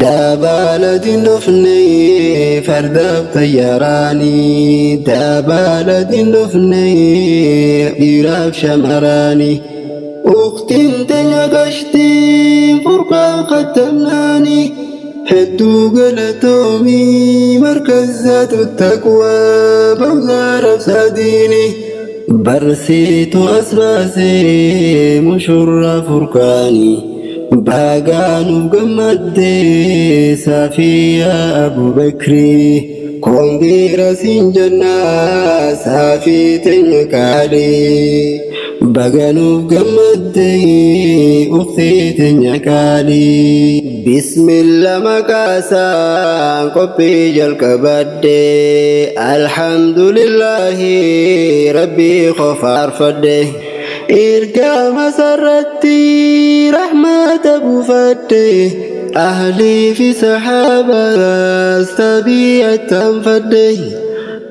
Dabaalatiin dhufne fardaaf xayyaaraanii. Dabaalatiin dhufne dhiiraaf shamaraanii. Ukhtiin teenya qashtiin furqaan khattamnaanii. Hedduu galatoomii markazaatu taqwaa bawzaa rabsaadiini. Barsiitu as baasee mushurraa furqaanii. Bagaa nuuf gammaddee Saafiyaa Abubakrii. Koongiira siin jennaa saafii teenya qaalii. Baga nuuf gammaddee ukhtii teenya qaalii. Bismillah maqaasaan qophii jalqabadde. Alhamdulillahi rabbii qofaarfadhe. Ergama sarratti rahmata buufadhe. Ahlii fi sahaabaas tabi'attan fadhe.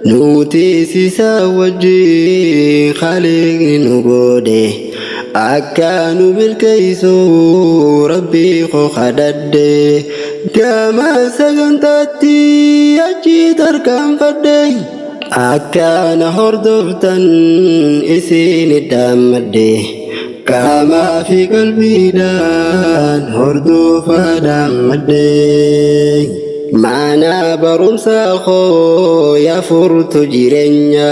Nuti isaa wajjin khaliqni nu godhe. Akka nu milkeessu rabbii koo kadhadhe. Gama sagantaatti achi tarkaanfadhe. Akka na hordoftan isin dhaammadhe. Qaamaa fi qalbiidhaan hordofaa dhaammadhe. Mana barumsaa koo yaa furtu jireenya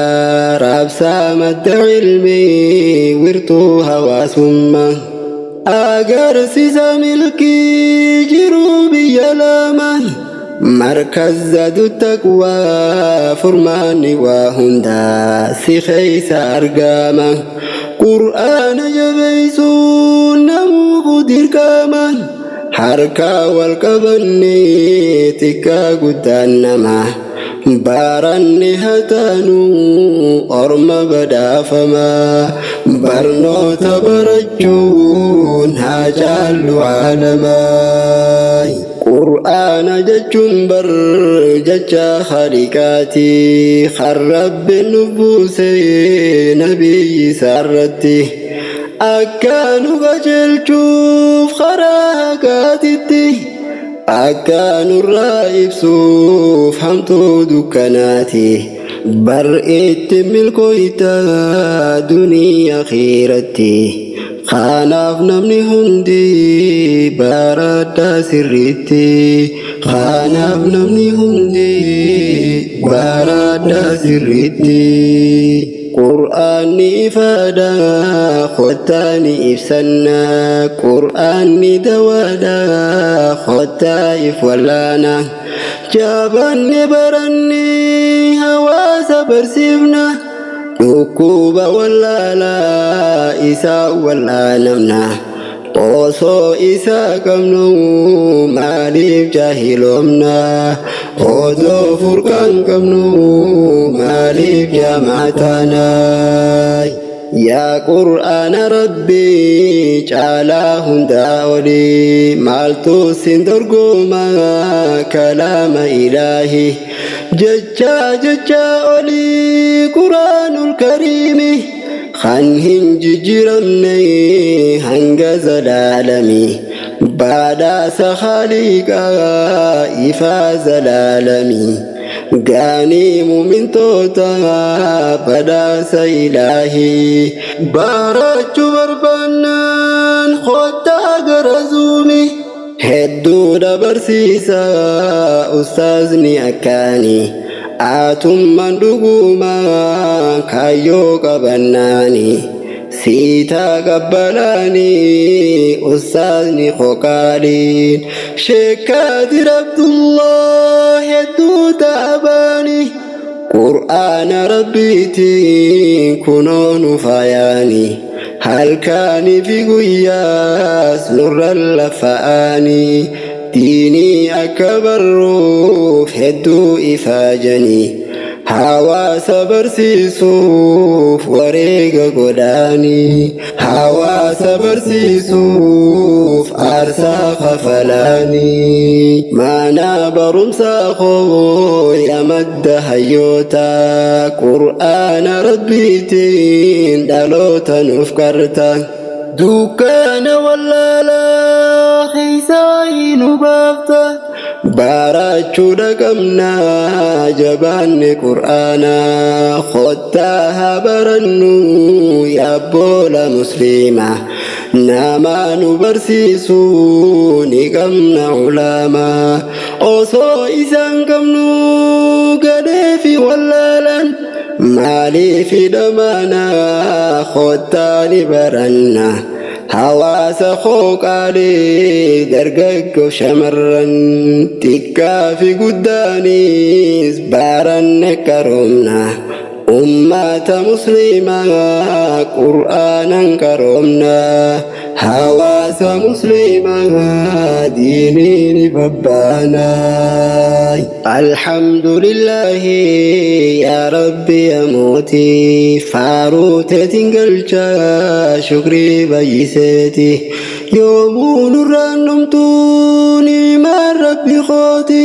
raabsaa madda ilmii wirtuu hawaasummaa. Agarsiisa milkii jiruu biyya lama. Markazatu taqwaa furmaanni waa hundaa si keessa argama. Qur'aana jabeessuun namuufu dirqama. Harka wal qabannee xiqqaa guddaan nama. Baranne hataanuu orma badhaafamaa. Barnoota barachuun haa caallu aalamaa. Qur'aana jechuun bar jecha khaliqaati. Kan rabbiin nu buuse nabiyyi isaarratti. Akka nu qajeelchuuf karaa haqaatitti. Akka nurraa ibsuuf hamtuu dukkanaati. Bar itti milkooyta duniyaa akhiiratti. Kanaaf namni hundi baradhaa sirriitti. Kanaaf namni hundi baradhaa sirriitti. Qur'aanni ifaadha kottaa ni ibsanna. Qur'aanni dawaadha kottaa if wallaana. Jabaanne baranne hawaasa barsiifna. Dhukkuba wallaalaa isaa wallaanamna. Osoo isaa qabnu maaliif jaahiloomna? Odoo furqaan qabnu maaliif jaamaa taana? Yaa Qur'aana Rabbii caalaa hundaa olii maaltu sin dorgoma kalaama ilaahi. Jecha jecha olii Qur'aanul Kariimi kan hin jijjiiramne hanga zalaalami. Badhaasa Khaliqaa ifaa zalaalami. Gaanii mumintoota badhaasa ilaahii. Barachuu barbaannaan kottaa gara zuumi. Hedduudha barsiisa ustaazni akkaani. Atummaan dhuguma kaayyoo qabannaani. Siitaa qabbalaani ustaazni qoqaaliin. Sheekaadir Abdullah hedduu taabaani. Qur'aana Rabbiitiin kunoo nu faayaani. Halkaanii fi guyyaas nurra lafa'aani. Diinii akka barruuf hedduu ifaajanii. Hawaasa barsiisuuf wareega godhaanii. Hawaasa barsiisuuf aarsaa kafalaanii. Mana barumsaa koo yaa madda hayyoota. Qur'aana Rabbiitiin dhaloota nuuf qarta. Dukkana wallaalaa. Keessaa nu baafta. Barachuudha qabna jabaanne qur'aana kottaa haa barannu yaabboola musliima nama nu barsiisu ni qabna ulaamaa osoo isaan qabnu gadhee fi wallaalaan maaliif dhamaana kottaa ni baranna. Hawaasa koo qaalii dargaggoo shamarran xiqqaa fi guddaanis baranne qaroomna. Ummata musliimaa qur'aanan qaroomna. Hawaasa musliimaa diiniin babbaana. Alhamdulillaahi yaa Rabbi yaa mootii faaruu teetiin galchaa shukrii bayyiseeti. Yoomuu nurraan dhumtuu ni'maan Rabbi kooti.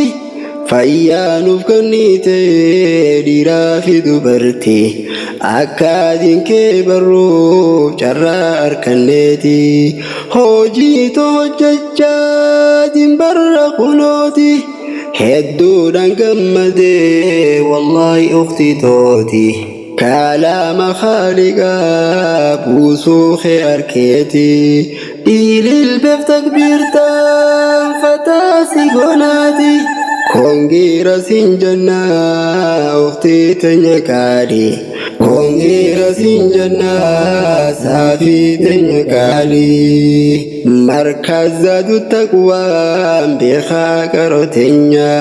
Fayyaa nuuf kennite dhiiraa fi dubartii akka adiin kee barruuf carraa arganneeti. Hojii too hojjechaa dimbarra kunooti. Hedduudhaan gammadee wallaahi ukhti tooti. Kalaama khaaliqaa buusuu kee arkeeti. Ililbeef takbiirtaan fataasi gonaati. Kongiira siin jannaa ukhtii teenya qaali. Kongiira siin jannaa saafii teenya qaali. Markaza taqwaan beekaa qaroo teenya.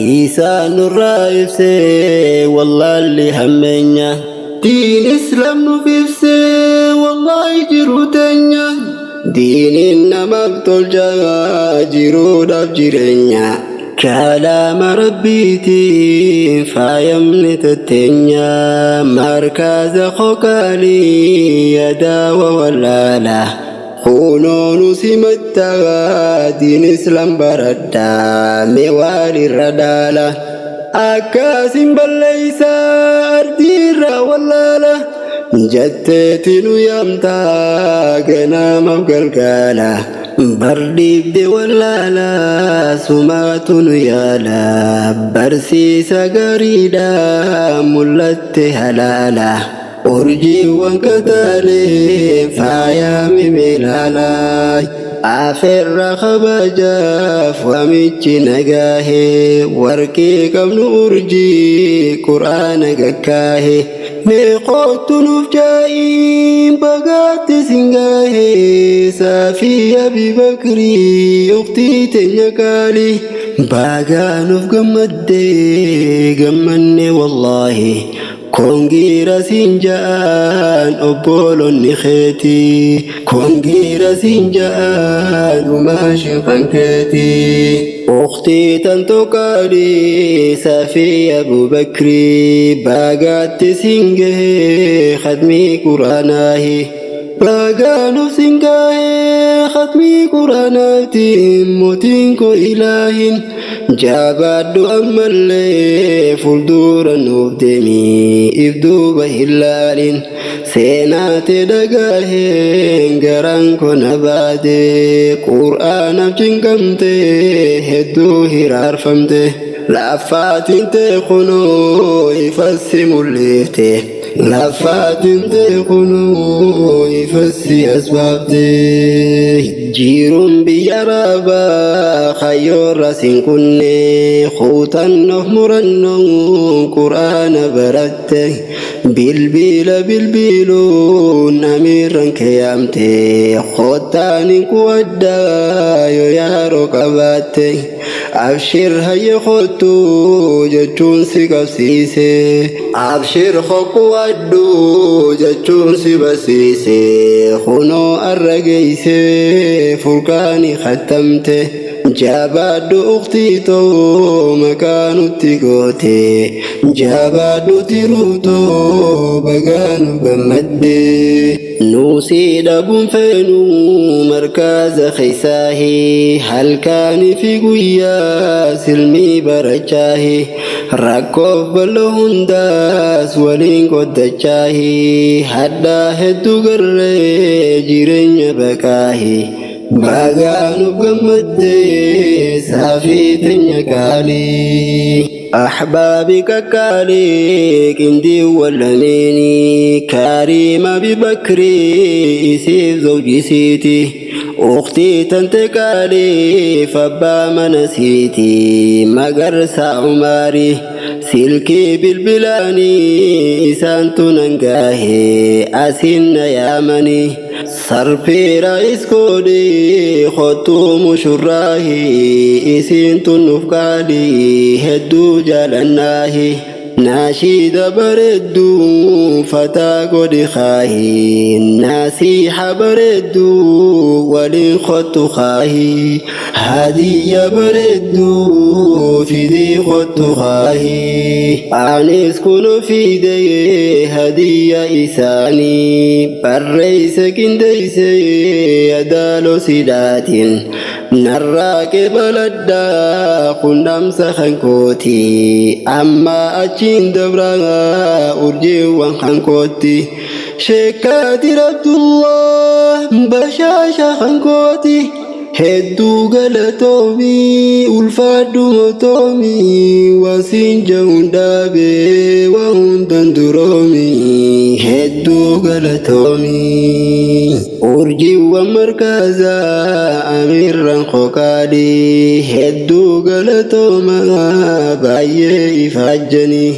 Isaan nurraa ibsee wallaalli hammeenya. Diin islaam nuuf ibsee wallaahi jiru teenya. Diiniin namaaf tolchaa jiruudhaaf jireenya. Kalaama rabbiitiin faayamni tetteenya. Markaza qaalii yadaawa wallaala. Kunoo nu simattaa diin islaam baradhaa mee waalirra dhaala. Akkasin balleeysaa ardiirra wallaala. Jetteeti nu yaamtaa ganamaaf galgala. Bardhiibde wallaala sumaatu nu yaala. Barsiisa gaariidha mul'atte halaala. Urjiiwwan kataalee faayaa mimilaala. Afeerra kabajaaf waamichi nagaahee warqii qabnu urjii quraana gakkaahe. Mee kootu nuuf jaa'iin bagaatti singaahee saafii Abi Bakrii ukhtii teenya qaalii. Bagaa nuuf gammaddee gammanne wallaahi. Kongiira siin ja'aan obboloonni keetii. Kongiira siin ja'aan dhumaashin keetii. Ukhtii tanto qaalii saafii Abubakrii bagaatti siin gahee khatmii quraanaahi. Bagaa nuuf siin gahee khatmii quraanaatiin mootiin koo ilaahin. Jabaadhu ammallee fuuldura nuuf deemi if duuba hin laalin. Seenaate dhagaaheen garaan koo na baate qur'aanaaf cinqamte hedduu hiraarfamte. Laffaatiin tee kunoo ifassi mul'ifte. Laffaatiin tee kunoo ifassi as baafte. Jiruun biyya arabaa hayyoorra siin kunne kuutannoof murannoon qur'aana baratte. Bilbila bilbiluun amiirran kee yaamte kottaanin kuwaddaa yoo yaaroo qabaatte. Abshir hayya kottu jechuun si qabsiise. Abshir hokkuwadhu jechuun si barsiise. Kunoo arra geeyse furqaani khattamte. Jabaadhu ukhtii too maqaa nutti goote. Jabaadhu tiruu too bagaa nu gammadde. Nuusii dhabuun feenu markaza keeysaahi halkaanii fi guyyaa silmii barachaahi rakkoof bal'oo hundaas waliin qoddachaahi hadhaa hedduu garree jireenya baqaahi. Bagaa nuuf gammaddee saafii teenya qaalii. Ahbaabi kakkaalee qindiiwwan lameenii Kariima Bibakrii isiif zawjisiiti. Ukhtii tante qaaliif abbaa mana siiti. Magarsaa Umarii silkii bilbilaanii isaantu nan gaahee asiin na yaamanii. Sarfiira iskoodii kottuu mushurraahi isiin nuuf qaalii hedduu jaalannaahi. Naashiida bareedduu fataa godhi kaahi nasiiha bareedduu waliin kottu kaahi hadiyya bareedduu fidii kottu kaahi. Anis kun fidee hadiyya isaanii barreeyse qindeeyse yadaaloo sidhaatiin narraa qeebaladhaa kun dhaamsa kan kooti amma achiin dabraa urjiiwwan kan kootti Sheekaatir Abdullah bashaasha kan kooti hedduu galatoomii ulfaadhu motoomii wasiin ja'uun dhaabee waa hundan duroomii hedduu galatoomii. Urjiiwwan markaazaa amiirran qoqaalii hedduu galatoomaa baay'ee ifaajjanii.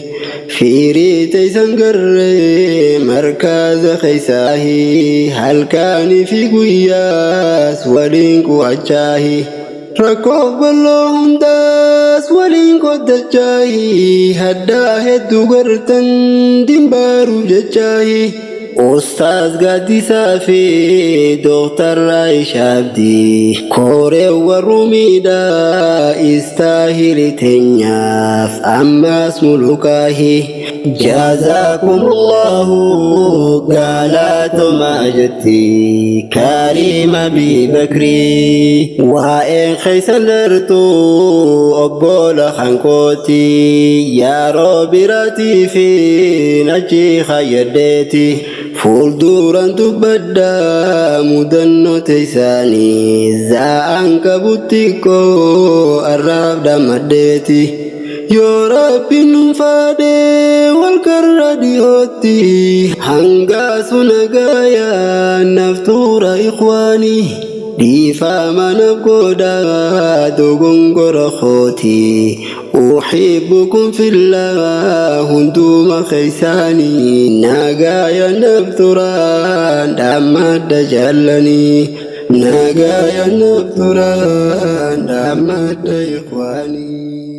Fiirii teessan garree markaaza keeysaahi halkaanii fi guyyaas waliin qu'achaahi. Rakkoof bal'oo hundaas waliin qoddachaahi haddaa hedduu gartan dimbaaruuf jechaahi. Ustaaz Gaaddisaa fi Dooktar Raayishaa Abdii koreewwan ruumiidhaa istaahili teenyaaf ammaas mulukaahi. Jazaakumullahu galatoomaa jetti Kariima Bibakrii. Waa'een keeysan dheertuu obbola kankooti yeroo biraatii fi achi kayyadheeti. Fuulduran dubbadhaa mudannoo teessaanii za'aan qabutti koo arraaf dhammadheeti. Yoo Rabbiin nuun faadhee wal garra dhiyootti hanga suna gaayaa naaf tura ikhwaanii. Dhiifama naaf godhaa dogongora kooti. Uhibbukum fillah hunduma keeysaanii nagaaya naaf turaan dhaammadha jaallanii. Nagaaya naaf turaan dhaammadha ikhwaanii.